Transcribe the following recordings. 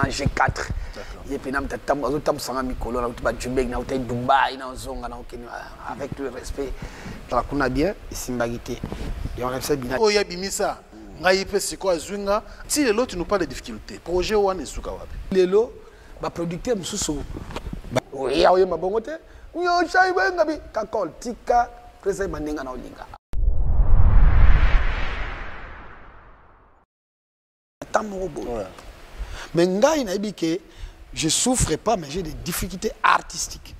G4 ye mpe na azotambusanga mikolo nauti bajubek nautai Dubai nazonga naokende avec tout le respect tala kuna bien esimbaki te yango na bisa bina oyo abimisa ngai mpe sikoyo azwi nga ti lelo. Tu nous parles de difficulté, projet wana esuka wapi? Lelo baproducteur mosusu oya oyemba bongo te, yoshai bengabi kakol tika presa yeba ndenge na olinga ata moko boye. Mais ngai nayebi ke je souffre pas, mais j'ai des difficultés artistiques,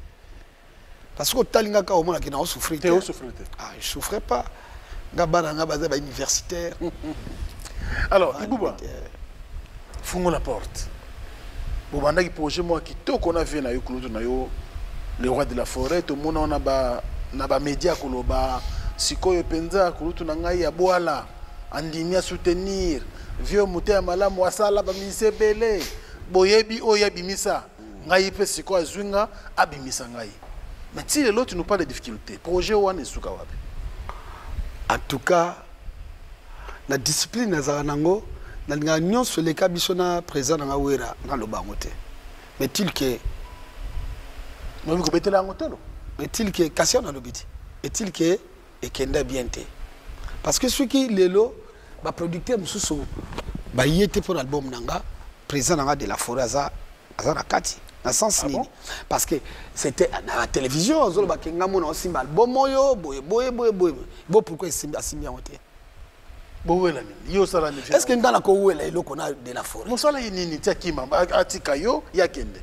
parce que otali nga kaka omonaki na osouffrir te. Osouffrir te. Ah, je souffre pas. Nga bana nga baza bauniversitaire. Alors Ibuba, fungola porte. Bobandaki projet moko kitoko na vie na yo, kulutu na yo le roi de la forêt. Tomona wana ba na bamédia koloba sikoyo mpenza kulutu na ngai ya bwala andimi asoutenir vieux moto ya malamu, asala bamise ebele. Boyebi oyo abimisa ngai mpe sikoyo azwi nga abimisa ngai. Mais ti lelo tu nous parles de difficulté, projet wana esuka wapi? En tout cas, na discipline nazalaka nango, nalingaka nyonso eleka biso na président na nga Wera, naloba yango te. Mais til ke nobi kobetela yango tolo. Mais til ke kasi wana nalobi te, etil ke ekenda bien te, parce que soki lelo baproducteur mosusu baye te mpo na album na nga, président na nga de la forêt aza na kati na sens Ah nini bon? Parce que c'était na la télévision, azolobaki nga mona osimba album oyo boye boye boye boye bo. Pourquoi esimbi asimbi yango te? Bowela nini? Yo osala nini? Est ce que nga nakowela eloko na de la forêt? Mosala ye nini ti akima atika yo, ye akende?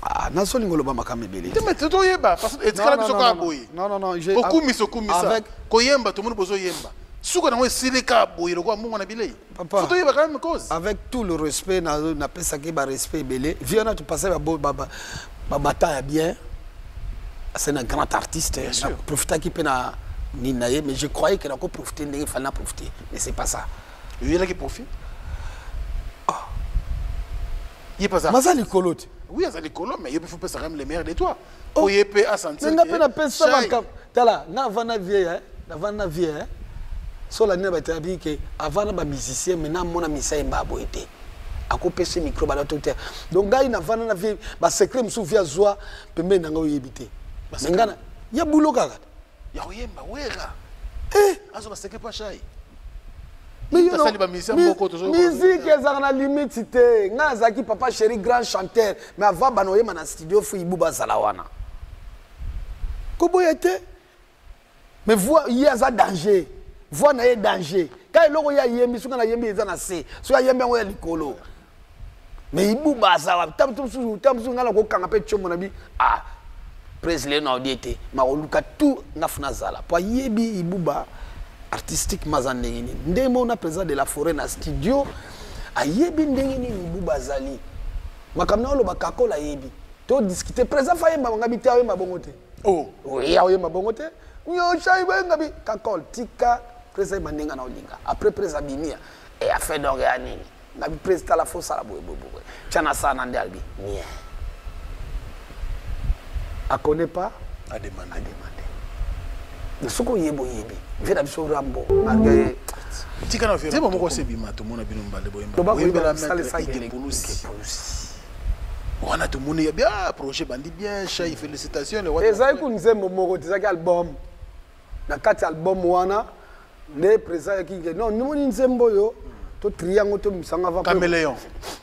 Ah, nazolinga oloba makambo ebele. Te, mais toyeba parce que etikala biso kaka boye. Non, non, non. Kokumisa, okumisa, koyemba, tomoni bozoyemba, suka nango esili kaka boye lokola mbongo na bilei. Papa, faut toyeba quand même cause. Avec tout le respect, napesaki barespect ebele vie wana, topase babata ya bien. C'est un grand artiste. Bien sûr. Profitaki mpe na nini na ye, mais je croyais que nakoprofite ndenge fallait na profiter, mais c'est pas ça. Oyelaki profit ye mpe aza maza likolo te. Oui, aza likolo, mais ye mpe faut pesa quand même le meilleur de toi po ye mpe asentir. Nga mpe napesa makambo. Tala, nga avanda vie, navanda vie sola nini batelabi ke avanda bamusicien, mais namona misa yemba boye te, akopesa micro bana to te. Donc ngai navanda na vie, basecret mosusu vie azwa pembeni na ngai oyebi te, mais ngai ya bulo kaka. Ya koyemba Wera azwa basecret pa Shai. Musique ezalaka na limite te. Ngai nazalaki papa chéri, grand chanteur, mais avant bana oyemba na studio, fu Ibu bazala wana koboya te. Mais voix ye aza danger, voix na ye danger. Ka eloko ye ayembi, soki nayembi eza na se, soki ayembi yango ya likolo. Mais Ibuba aza wapi? Ta mosusu, ta mosusu ngai nakokanga mpe tshombo na bi. Ah, prise lelo na odie te, makoluka tout nga funa azala po ayebi Ibuba artistiquement aza ndenge nini, ndenge moko na président de la forêt na studio ayebi ndenge nini Ibuba azali. Makambo na oloba kakola ayebi, todiscute. Président fa yemba nga bi te, ayemba bongo te. Oh. Oya oyemba bongo te, yoshai bengabi kakol tika président yemba ndenge na olinga. Après président abimia e afin donc ya nini ngabi président tala fosala boye boye boye tia na sala na nde alobi nie akone pas. Ademande. Ademande. Soki oyebi, oyebi vie na biso Rambo malgré. Tika na nzembo moko osebima, tomona bino mbale boyemba, oyembela maître Ige Pulusi wana, tomoni ya bien, projet bandi bien. Shai, félicitation. Le roi de la Ezalaki forêt. Nzembo moko te, ezalaki album. Na kati ya album wana nde président ayaki ke non, nimoni nzembo oyo, totrie yango, tobimisa yango avant. Caméléon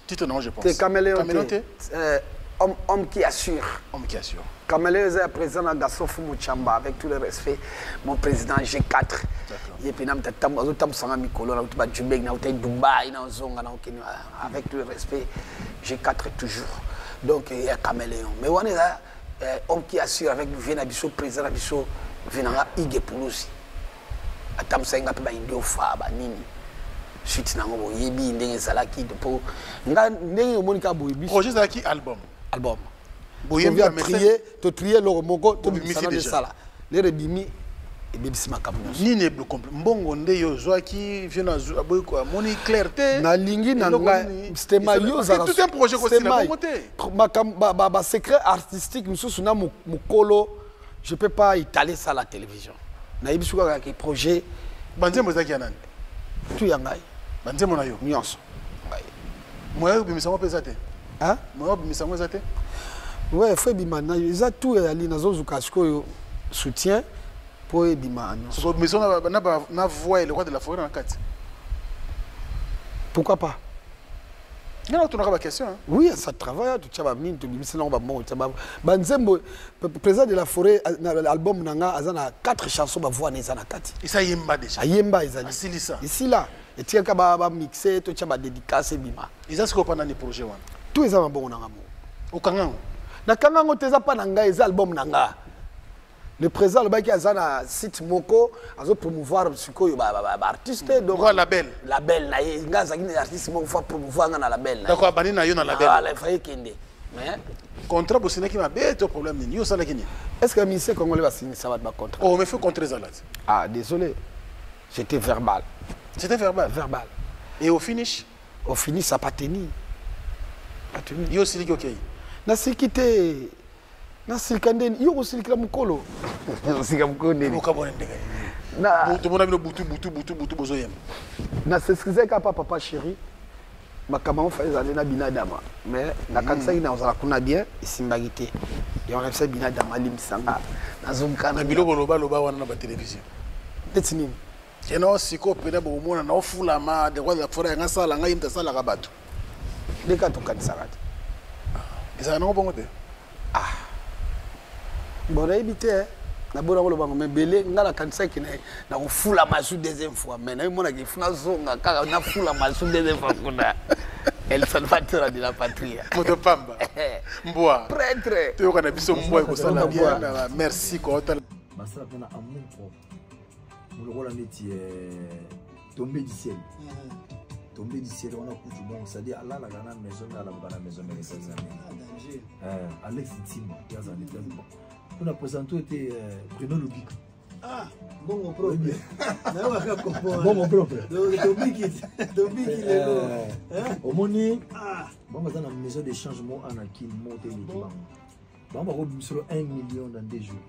titre nango, je pense. Te, Caméléon. Caméléon. Te. Te. Homme qui assure. Homme qui assure. Caméléon eza ya président na Gaston Fumu Chamba, avec tout le respect, mon président G4. Ye mpe azotambusanga mikolo nauti bajubek, nauti Dubai, nazonga naokende, avec tout le respect, G4 toujours. Donc ya Caméléon, mais wana eza homme qui assure avec vie na biso, président na biso, vie nanga Ige Pulusi atambusaki nga mpe baidiofa banini. Suite nango boyebi ndenge ezalaki mpo nga ndenge omoni kaka boye biso. Projet ezalaki album. Album. Boyembi Tovi ba message. atrie, totrie eloko moko, Bobimisi tobimisa nano. Déjà. Esala lere ebimi, ebebisi makambo nyonso. Nini mbongo nde yo ozwaki, vieux na aboyi amoni clair te. Nalingi na Eloko ngai nini? stema yo. Parce que tout un projet kosila bongo te. Basecret artistique mosusu na mokolo, je peux pas étaler ça à la télévision. Nayebi soki kaka ke projet. Banzembo ezalaki ya nani? Tu ya ngai. Banzembo na yo? Nyonso ngai. Moyen obimisa yango mpe eza te. Moyen obimisa yango eza te. Ouais, faut ebima na eza tout eyali nazozuka sikoyo soutien mpo ebima nyonso. Obimisa na voix le roi de la forêt na kati. Pourquoi pas? Nga natunaka baquestion. Oui, ça travaille, totia banini, tobimisi nango bambongo, tia banzembo. Président de la forêt, na album na nga aza na 4 chansons, bavoix na eza na kati. Esa yemba déjà. Ayemba, ezali. Asilisa. Esila, etikaka bamixe, totia badédicace, ebima. Eza sikoyo mpa nani projet wana? Tout eza mabongo na nga moko. Okanga yango? Nakanga yango te, eza mpa na ngai, eza album na nga. Le président alobaki aza na site moko azopromouvoir sikoyo baartiste, donc label. Label na ye, nga azalaki na artiste moko, faut promouvoir nga na label na. D'accord, abandi na yo na label. Voilà, il fallait kende, mais Contrat bosinaki mabe to problème nini? Yo osalaki nini? Est ce que ministère congolais basignisa bato bacontrat? Oh, mais faut contrat ezala te. Ah, désolé, c'était verbal. C'était verbal? Verbal. Et au finish? Au finish, ça pas tenu, pas tenu. Yo osiliki, okei. Nasiki te, nasilika ndeni? Yo kosilikela mokolo, osilika mokolo ndeni? Okabona ndenge tomona bino butu butu butu butu bozoyemba. Nas'excuse kaka pa papa chéri, makambo yango fa ezali na binadama, mais nakanisaki na kozala kuna bien, esimbaki te. Yango nabisa binadama alimbisanga, nazongaka. Na biloko lobaloba wana na batelevizio. Neti nini? Kena sikoyo mpena bokomona na ofulama de roi de la forêt yanga asala ngai, ye moto asalaka bato. Nde kaka tokanisaka te. Ezala nango bongo te. Bon, nayebi te, nabona ngo lobango, mais bele nga nakanisaki na kofulama su deuxième fois, mais nayemonaki fu nazonga kaka nafulama su deuxième fois kuna. El Salvatore de la Patria. Moto pamba mbwa. Prêtre. Toyoka na biso mbwa ekosala bien. Merci kootala. Basala mpona amour propre lokola neti tombé du ciel, tombé du ciel wana kutu. Donc c'est-à-dire alalaka na maison mère, alabaka na maison mère, esalisa mingi. Alex Ntima ye azala neti mpona présente ete Bruno Lubika. Ah, bongo propre. Nayokaka kombo. Bongo propre. Tobiki, tobiki lelo. Omoni bango baza na maison d'échange mo anakine mo te eleki bango. Bango bakobimisolo 1 million dans 2 jours.